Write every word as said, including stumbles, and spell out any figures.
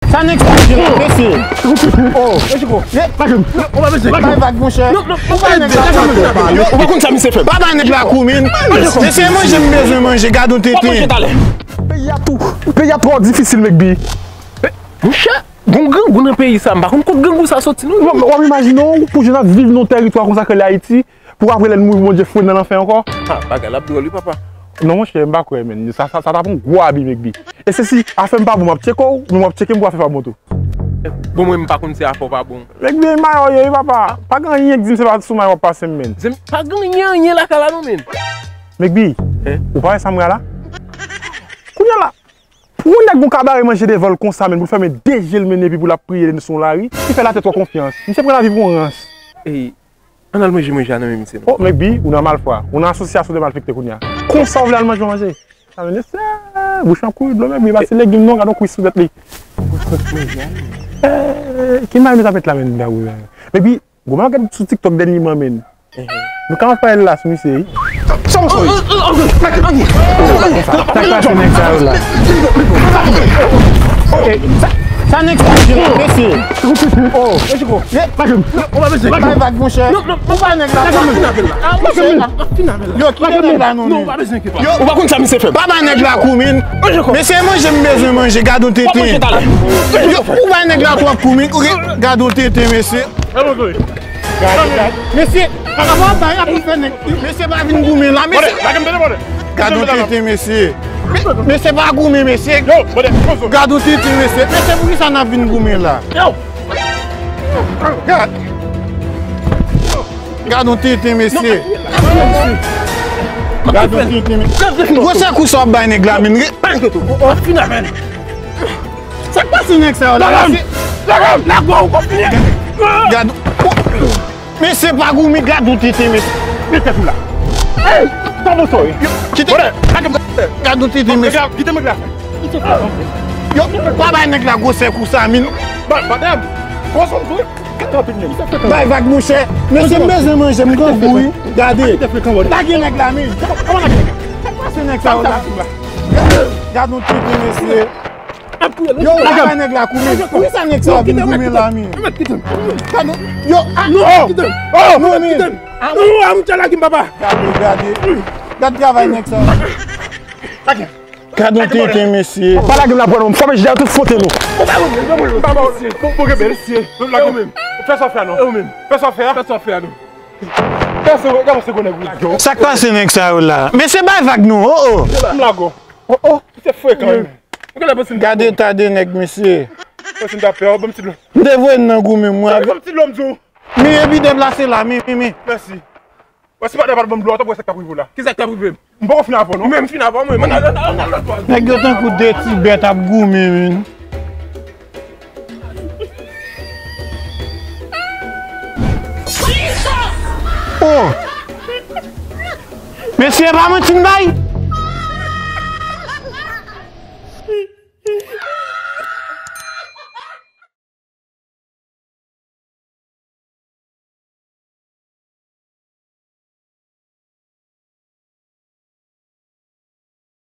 Sa nèg sa ye la, mesye? Oh. Mesye, bay vag, monchè. Ou pa nèg la tou. Ou pa konn sa misye fè. Pa bay nèg la kou, men. Mesye, manje m bezwen manje, gad yon tenten. Peyi a tou, peyi a twò difisil, Mekbi. Monchè, gon grangou nan peyi sa, m pa konn kot grangou sa soti non. W ap imajine w pou jan n ap viv nan yon tèritwa konsa k rele Ayiti, pou apre lè n mouri Bondye foure n nan lanfè ankò. Ah, bagay la ap dwòl wi papa. Non monchè, m pa kwè, men. Sa, sa, sa t ap yon gwo abi, Mekbi. E se si afè m pa bon, m ap tcheke w, men w ap tcheke m pou afè pa bon tou. Bon, mwen, m pa konn si afè w pa bon. Mekbi, mayo ye wi papa. Pa gen anyen k di m se pa sou mayo w ap pase m, men. Pa gen anyen, anyen lakay la non, men. Mekbi, ou pa wè sa m wè a la? Kounye a la, pou yon nèg gon kabare manje devan l konsa, men, pou l fèmen de je l, men, epi pou l ap priye sou yon lari, ki fè l atè twò konfyans. Misye pran lavi pou yon rans. Ey, ann al manje manje a nan men misye non. Oh, Mekbi, ou nan malfwa. Ou nan asosyasyon de malfektè kounye a. Konsa w vle al manje yon manje? Sa vle di, bouch an kou, dlo Mekbi, pase legim non, gad yon kwis sou tèt li. Eh, ki mal misye ap met la, men, dan ou, men. Mekbi, gwo mal gad sou TikTok dènyeman, men. Nou ka pale la sou misye wi. Sa w sou wi? Sa k pase nèg sa yo la? Sa nèg sa yo la, mesye? Oh. Bay vag, monchè. Ou pa nèg la tou. Yo, kite nèg la non, men. Yo, ou pa konn sa misye fè. Pa bay nèg la kou, men. Mesye, manje m bezwen manje, gad yon tenten. Yo, ou bay nèg la twòp kou, men. Gad yon tenten, mesye. Gade, gade. Mesye, pa kapab bay ap fè nèg. Mesye pa vin goumen la, mesye. Gad yon tenten, mesye. Mesye pa goumen, mesye. Gad yon tenten, mesye. Mesye, poukisa n ap vin goumen la? Gad. Gad yon tenten, mesye. Gad yon tenten, mesye. Gwosè kou sa w ap bay nèg la, men. Sa k pase nèg sa yo la? Lagam! Lagam! Lagò ou konn fini! Gad. Mesye pa goumen, gad yon tenten, mesye. Met tèt ou la. Ey! Tanbou soy. Kite. Gad yon tenten, mesye. Kite nèg la. Yo, pa bay nèg la gwosè kou sa, men. Ba, ba, dam. Gwosè kou. Bay vag, monchè. Mesye, m bezwen manje, m grangou wi. Gade. Lage nèg la, men. Kòman lage nèg la? Sa k pase nèg sa yo la? Gad yon tenten, mesye. Yo, pa bay nèg la kou, men. Poukisa nèg sa yo vin goumen la, men? Yo, ah, non, non, men. Non, ah, m te lage m, papa. Gade, gade. Gad travay nèg sa. Gad yon tenten, mesye. Pa lage m la, pran non. Fòme jida tout fote nou. Bon, bon, bon, mesye. Bon, bon, mesye. Lage m. Fè sa w fè a non. Fè sa w fè a. Fè sa w fè a non. Sa k pase nèg sa yo la? Mesye, bay vag non. Oh, oh. M lago. Oh, oh. Se frekan wi. Gade eta de nèg, mesye. Panse m ta pè, ban m ti dlo. M te voye n nan goumen mwen avèk. Ban m ti dlo, m di w. Men epi deplase la, men, men, men. Mèsi. Wè, si patnè pa t ban m dlo a, w t ap wè sa k t ap rive w la. Kisa k t ap rive m? M poko fin avè w non. Ou menm fin avè m, wi. Ann al, ann al, ann al lòt bò. Nèg yo tankou de ti bèt ap goumen, men. Oh! Mesye, pa manti m bay.